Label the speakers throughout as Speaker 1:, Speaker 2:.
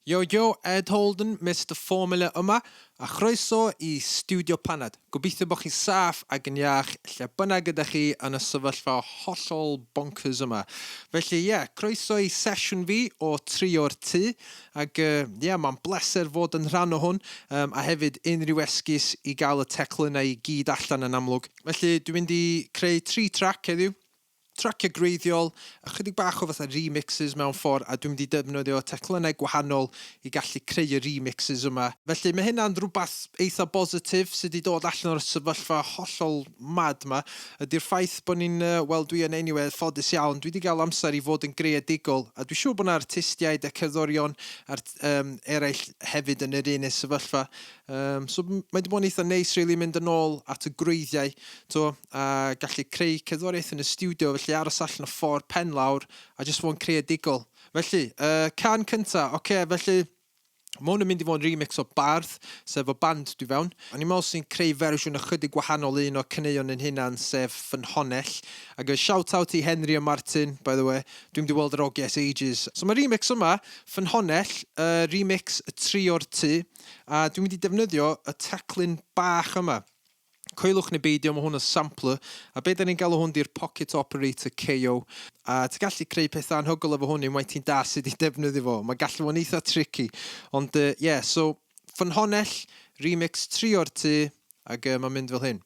Speaker 1: Yo yo, Ed Holden, Mister Formula yma, a chroeso i Stiwdio Panad. Gobeithio bod chi'n saff ac yn iach lle bynnag ydych chi yn y sefyllfa hollol bonkers yma. Felly ie, yeah, croeso i sesiwn fi o Trio'r Tŷ, ac ie, uh, yeah, mae'n bleser fod yn rhan o hwn, um, a hefyd unrhyw esgus i gael y teclynnau i gyd allan yn amlwg. Felly dwi'n mynd i creu tri trac heddiw. Traciau gwreiddiol, ychydig bach o fatha remixes mewn ffordd, a dwi'n mynd i defnyddio teclynnau gwahanol i gallu creu y remixes yma. Felly mae hynna'n rhywbeth eitha bositif sydd wedi dod allan o'r sefyllfa hollol mad 'ma, ydy'r ffaith bod ni'n, wel dwi yn anyway, ffodus iawn, dwi wedi cael amser i fod yn greadigol, a dwi'n siŵr bod 'na artistiaid a cerddorion art, um, eraill hefyd yn yr un sefyllfa. Um, so mae wedi bod yn eitha neis really mynd yn ôl at y gwreiddiau, to, a gallu creu cerddoriaeth yn y stiwdio, felly aros allan o ffordd pen lawr a jyst fod yn creadigol. Felly, uh, can cynta, oce, okay, felly mae hwn yn mynd i fod yn remix o Bardd, sef o band dwi fewn. O'n i'n meddwl sy'n creu fersiwn ychydig gwahanol un o'r caneuon yn hunan, sef Ffynhonnell. Ac y shout out i Henry a Martin, by the way. Dwi'n mynd i weld yr ogia ers ages. So mae remix yma, Ffynhonnell, uh, remix y tri o'r tŷ, a dwi'n mynd i defnyddio y teclyn bach yma. Coelwch neu beidio, mae hwn yn sampler, a be da ni'n galw hwn di'r Pocket Operator KO. A ti'n gallu creu pethau anhygoel efo hwn unwaith ti'n da sut i defnyddio fo. Mae'n gallu fod yn eitha tricky. Ond ie, uh, yeah, so ffynhonnell, remix tri o'r tŷ, ac uh, mae'n mynd fel hyn.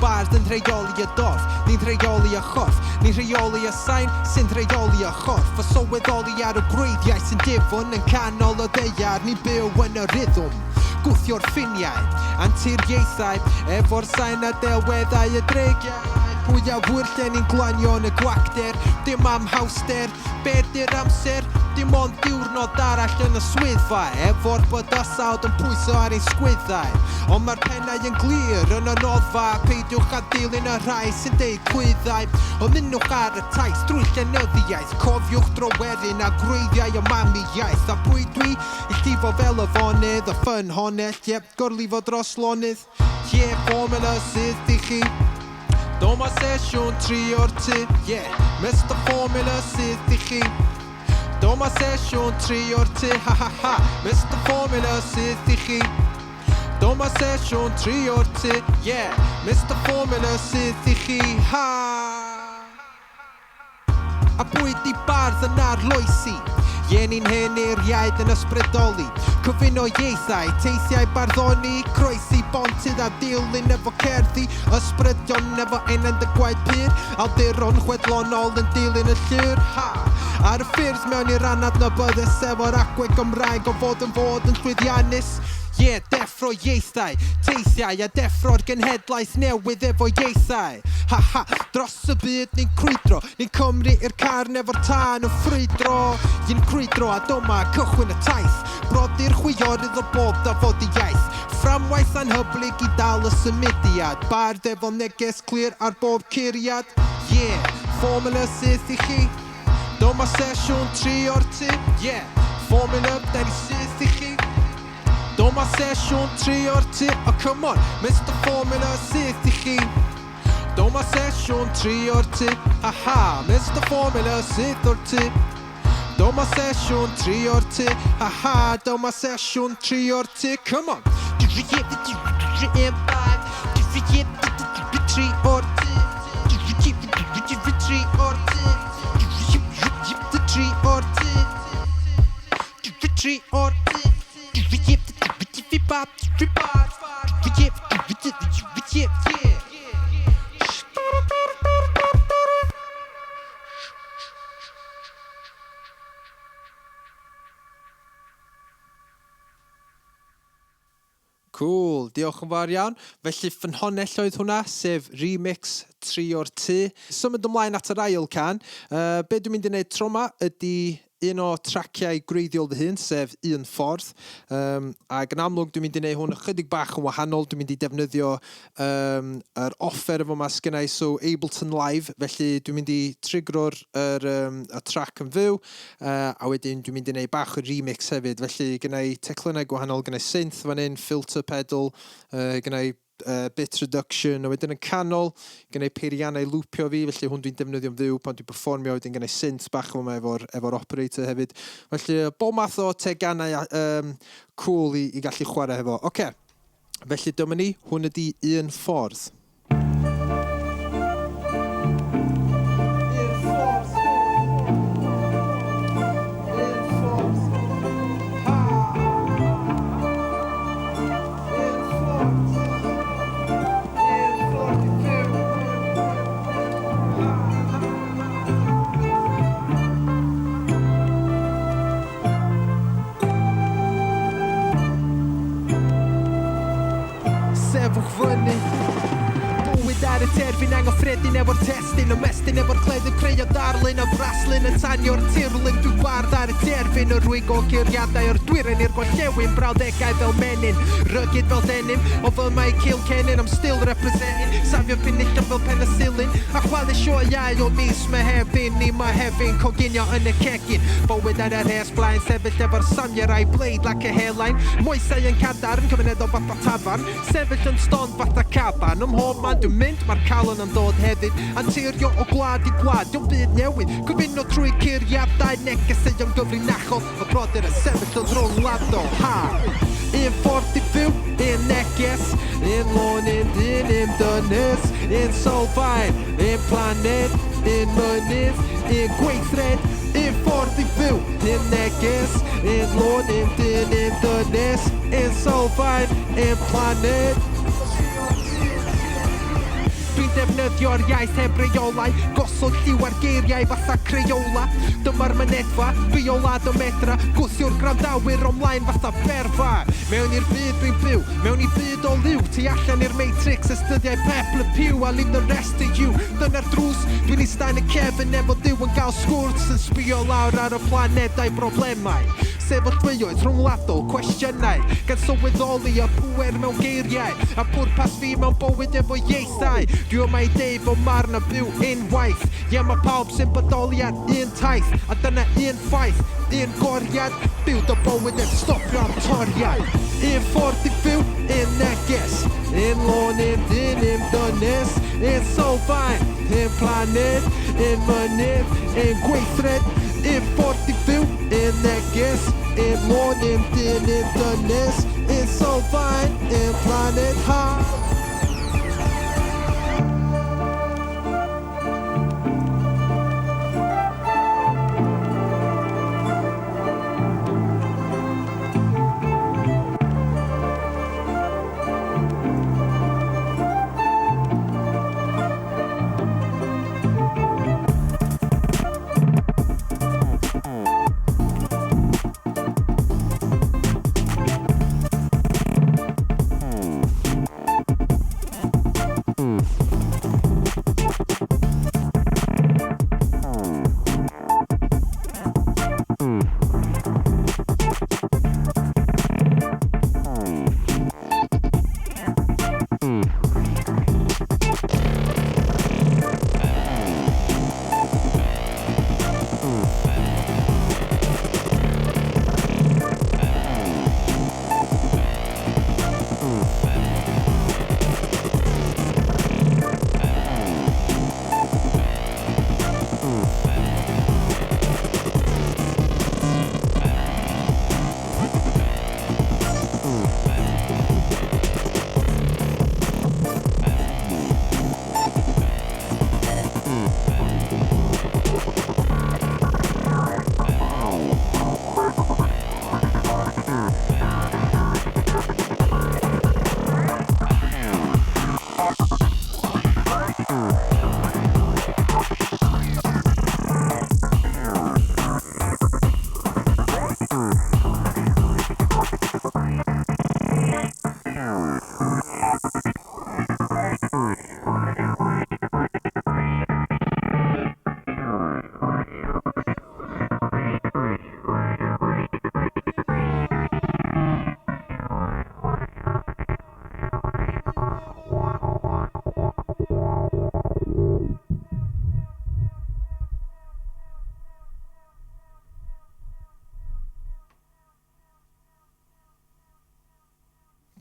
Speaker 1: Bardd yn rheoli y dorf, ni'n rheoli y chorff, ni'n rheoli y sain sy'n rheoli y chorff, a sylweddoli ar y gwreiddiau sy'n difwn yn canol y ddaear, ni'n byw yn y rhythm, gwthio'r ffiniau, anturiaethau, efo'r sain a delweddau y dreigiau, pwy a ŵyr lle ni'n glanio yn y gwacter, dim amhawster, Be 'di'r amser? Dim ond diwrnod arall yn y swyddfa Efo'r bydysawd yn pwyso ar ein sgwyddau Ond mae'r pennau yn glir yn y noddfa Peidiwch â dilyn y rhai sy'n deud clwyddau Ymunwch ar y taith drwy llenyddiaeth Cofiwch dryweryn a gwreiddiau y mamiaith A pwy dwi? I llifo fel afonydd Y ffynhonnell, yep, gorlifo dros lonydd Yeah, formula sydd i chi Dyma sesiwn tri o'r tŷ Yeah, Mister Formula sydd i chi Dyma sesiwn tri o'r tŷ Ha ha ha Mister Formula sydd i chi Dyma sesiwn tri o'r tŷ Yeah, Mister Formula sydd i chi Ha! A pwy 'di bardd yn arloesi? Ie, ni'n hen eiriaid yn ysbrydoli. Cyfuno ieithau, teithiau barddoni, croesi bontydd a dilyn efo cerddi, ysbrydion efo enaid y gwaed pur, awduron chwedlonol yn dilyn y llur. Ha! Ar y ffyrdd mewn i'r anadnabyddus efo'r agwedd Gymraeg o fod yn fod yn llwyddiannus. Ie, deffro ieithau, teithiau a deffro'r genhedlaeth newydd efo ieithau. Ha ha! Dros y byd ni'n crwydro, ni'n Cymru i'r carn efo'r tân yn ffrwydro. Ni'n crwydro a dyma cychwyn y taith, brodyr chwiorydd o bob dafodiaith. Fframwaith anhyblyg i dal y symudiad, bardd efo neges clir ar bob curiad. Yeah, formula syth i chi. Dyma sesiwn tri o'r tŷ. Yeah, formula da ni syth i chi. Dyma sesiwn tri o'r tŷ. Oh come on, Mister Formula syth i chi. Dyma sesiwn tri o'r tŷ, ha ha, Mister Formula syth o'r tŷ. Dyma sesiwn tri o'r tŷ, ha ha, dyma sesiwn tri o'r tŷ, come on. Tri o'r tŷ, tri o'r tŷ, tri o'r tŷ, tri o'r tŷ. Cŵl, diolch yn fawr iawn. Felly ffynhonnell oedd hwnna, sef remix Tri o'r Tŷ. Symud ymlaen at yr ail can. Uh, be dwi'n mynd i wneud tro yma ydy un o traciau gwreiddiol fy hun, sef Un Ffordd. Um, ac yn amlwg dwi'n mynd i wneud hwn ychydig bach yn wahanol. Dwi'n mynd i defnyddio um, yr offer efo ma sgynna i, so Ableton Live, felly dwi'n mynd i trigro'r yr, um, y trac yn fyw, a wedyn dwi'n mynd i wneud bach o remix hefyd, felly gynna i teclynnau gwahanol, gynna i synth fan hyn, filter pedal, gynna i bit reduction, a wedyn yn canol, gynna i peiriannau loopio fi, felly hwn dwi'n defnyddio'n fyw pan dwi'n performio, wedyn gynna i synth bach yma efo'r efo operator hefyd. Felly, bob math o teganau cool i gallu chwarae hefo. Oce, okay. Felly dyma ni, hwn ydi Un Ffordd. Un ffordd. Un ffordd. Ha! Un ffordd. Un ffordd i fyw. Ha! Sefwch fyny. Bywyd ar y terfyn anghyffredin efo'r testun Ymestyn efo'r cleddyf creu o darlun o braslun yn tanio'r tirlun Dwi'n bardd ar y terfyn y rwyg o guriadau o'r dwyrain i'r gorllewin Brawddegau fel menyn, rugged fel denim O fyma i Cilcennin, I'm still representing Safio penillion fel penicillin A chwalu sioeau o mis Mehefin i Mehefin Coginio yn y cegin Bywyd ar y rhes blaen Sefyll efo'r samurai blade like a hairline Moesau yn cadarn, cymunedol fatha tafarn Sefyll yn stond fatha caban Ym mhob man dwi'n mynd, mae'r calon yn dod hefyd Anturio o gwlad i gwlad, dio'm byd newydd Cyfuno trwy curiadau, negeseuon gyfrinachol Y brodyr yn sefyll yn rhwngwladol, ha! Un ffordd i fyw, un neges Un lôn, un dyn, un dynes Un sylfaen, un planed Un mynydd, un gweithred Un ffordd i fyw, un neges Un lôn, un dyn, un dynes Un sylfaen, un planed. Dwi'n defnyddio'r iaith heb reolau, gosod lliw ar geiriau fatha Crayola. Dyma'r mynedfa, biola dy medra, gwthio'r gwrandawyr o mlaen fatha berfa. Mewn i'r byd dwi'n byw, mewn i byd o liw, tu allan i'r matrix, ystyddiau Pep Le Pew, I leave the rest to you. Dyna'r drws, dwi'n ista yn y cefn efo Duw yn gael sgwrs, yn sbio lawr ar y planedau broblemau. Sefyllfaoedd rhwngwladol, cwestiynau, gan sylweddoli y pŵer mewn geiriau, a pwrpas fi mewn bywyd efo ieithau. Dwi yma i deud bod marn yn byw unwaith. Ie, mae pawb sy'n bodoli ar un taith, a dyna un ffaith, un goriad, byw dy bywyd heb stopio am toriad. Un ffordd i fyw, un neges, un lôn, un dyn, un dynes, un sylfaen, un planed, un mynydd, un gweithred, un ffordd i fyw, Un neges, un lôn, un dyn, un dynes, un sylfaen, un planed haf.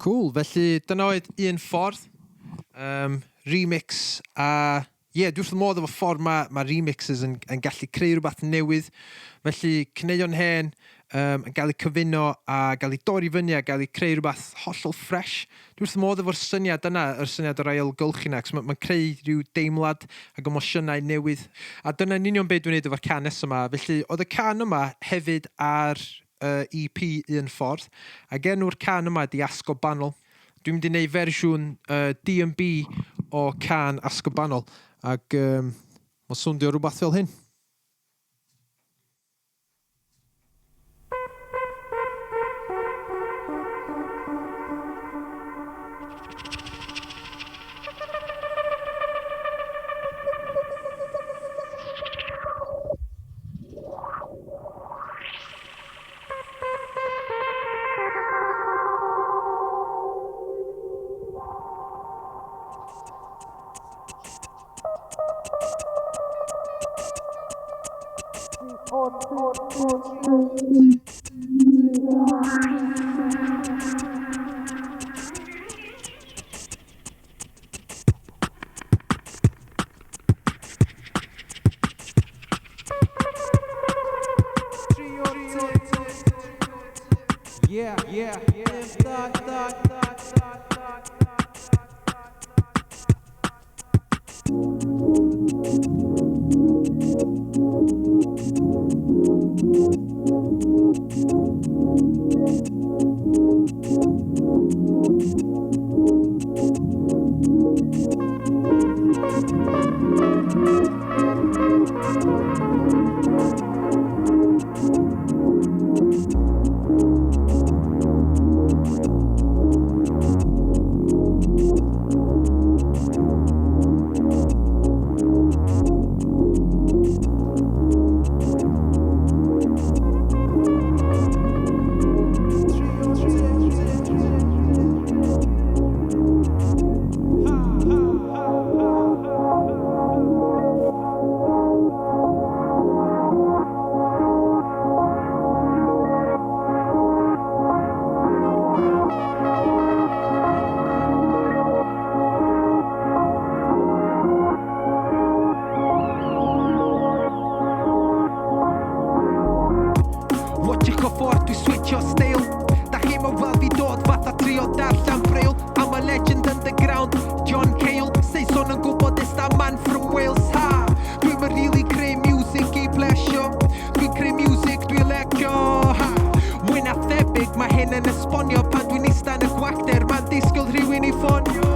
Speaker 1: Cool, felly dyna oedd un ffordd. Remix a ie, yeah, dwi wrth fy modd efo ffordd mae, mae remixes yn, yn gallu creu rhywbeth newydd. Felly caneuon hen yn gael eu cyfuno a gael eu dorri fyny a gael eu creu rhywbeth hollol ffresh. Dwi wrth fy modd efo'r syniad yna, yr syniad o'r ailgylchu 'na, 'cos ma' ma'n creu rhyw deimlad ac emosiynau newydd. A dyna'n union be dwi'n neud efo'r cân nesa 'ma. Felly oedd y cân yma hefyd ar y EP Un Ffordd, ac enw'r cân yma ydi Asgob Banol. Dwi'n mynd i neud fersiwn D&B o cân Asgob Banol, ac mae'n swndio rhywbeth fel hyn. Yeah, yeah, yeah. Watchwch o ffordd dwi switcho steil. Da chi'm yn weld fi dod fatha trio darllen braille. I'm a legend underground, John Cale. Saeson yn gwybod it's that man from Wales. Ha! Dwi'm yn really creu music i plesio. Dwi'n creu music dwi'n lecio. Ha! Mwy na thebyg mae hyn yn esbonio pan dwi'n ista yn y gwacter. Mae'n disgwyl rhywun i ffonio.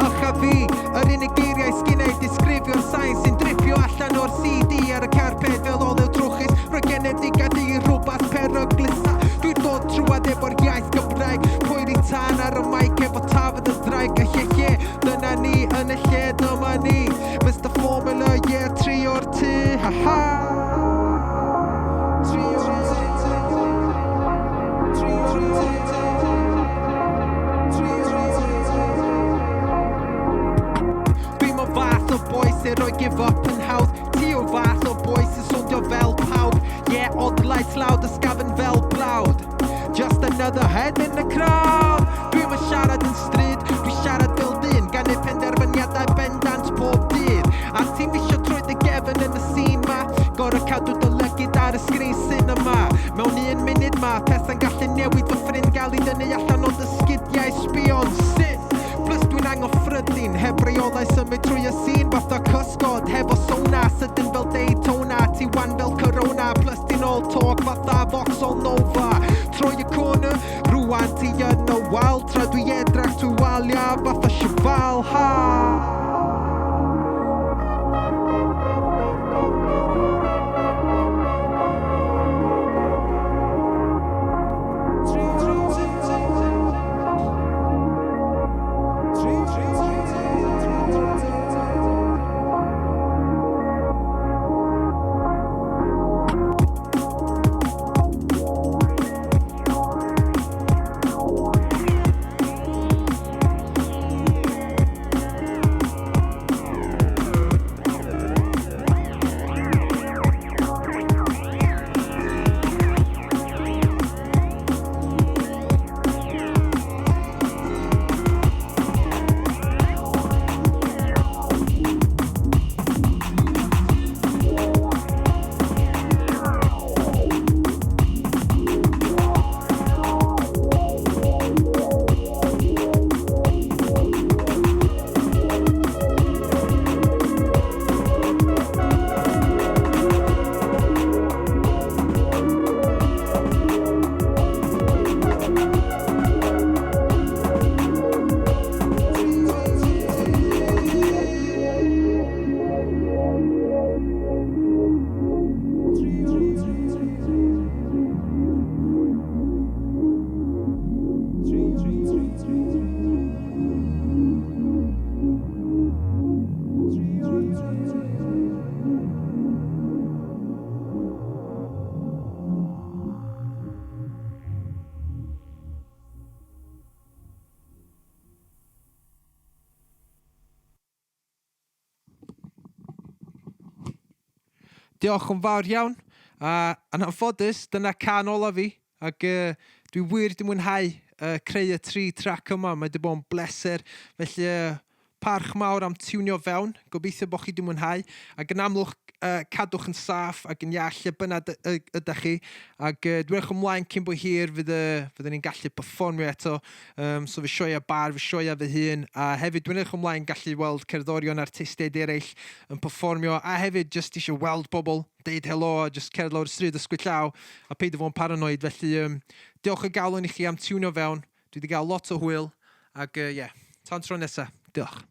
Speaker 1: Ych a fi, yr unig geiriau sgynna i disgrifio'r sain sy'n dripio allan o'r CD ar y carped fel olew trwchus. Rhoi genedigaeth i rhywbeth peryglus. Ha! Dwi'n dod trwad efo'r iaith Gymraeg. Poeri tân ar y mic efo tafod y ddraig. A lle lle, dyna ni yn y lle, dyma ni. Mr Formula, yeah, tri o'r tŷ, ha ha! Tri o'r tŷ. Tri o'r tŷ. Tri o'r tŷ. Dwi'm o fath o boi sy'n rhoi give up yn hawdd. Ti yw'r fath o boi sy'n swndio fel pawb. Yeah, odlau tlawd ysgafn fel blawd. Just another head in the crowd. Dwi'm yn siarad yn stryd, dwi'n siarad fel dyn. Gan neud penderfyniadau bendant pob dydd. A ti'm isio troi dy gefn yn y scene ma. Gorau cadw dy lygid ar y sgrin cinema. Mewn un munud ma, pethau'n gallu newid fy ffrind gael ei dynnu allan o dy sgidiau sbio'n sut. Plus dwi'n anghyffredin, heb reolau symud trwy y scene fatha cysgod, hefo sonar, sydyn fel Daytona, ti wan fel Corona, plus ti'n all talk fatha Vauxhall Nova. Troi y corner, rwan ti yn y wal, tra dwi edrach trwy walia fatha Cheval, ha! Diolch yn fawr iawn. A yn anffodus, dyna cân ola fi. Ac dwi wir 'di mwynhau creu y tri trac yma. Mae 'di bod yn bleser. Felly parch mawr am tiwnio fewn. Gobeithio bod chi 'di mwynhau. Ac yn amlwg, cadwch yn saff ac yn iach lle bynnag ydach chi. Ac dwi'n edrych ymlaen cyn bo hir fydd, fyddwn ni'n gallu perfformio eto. So fy sioeau bar, fy sioeau fy hun. A hefyd dwi'n edrych ymlaen gallu weld cerddorion, artistiaid eraill yn perfformio. A hefyd jyst eisiau weld bobl, deud helo a jyst cerdded lawr y stryd, ysgwyd llaw a peidio fod yn paranoid. Felly diolch o galon i chi am tiwnio fewn. Dwi wedi cael lot o hwyl ac ie, yeah, tan tro nesaf. Diolch.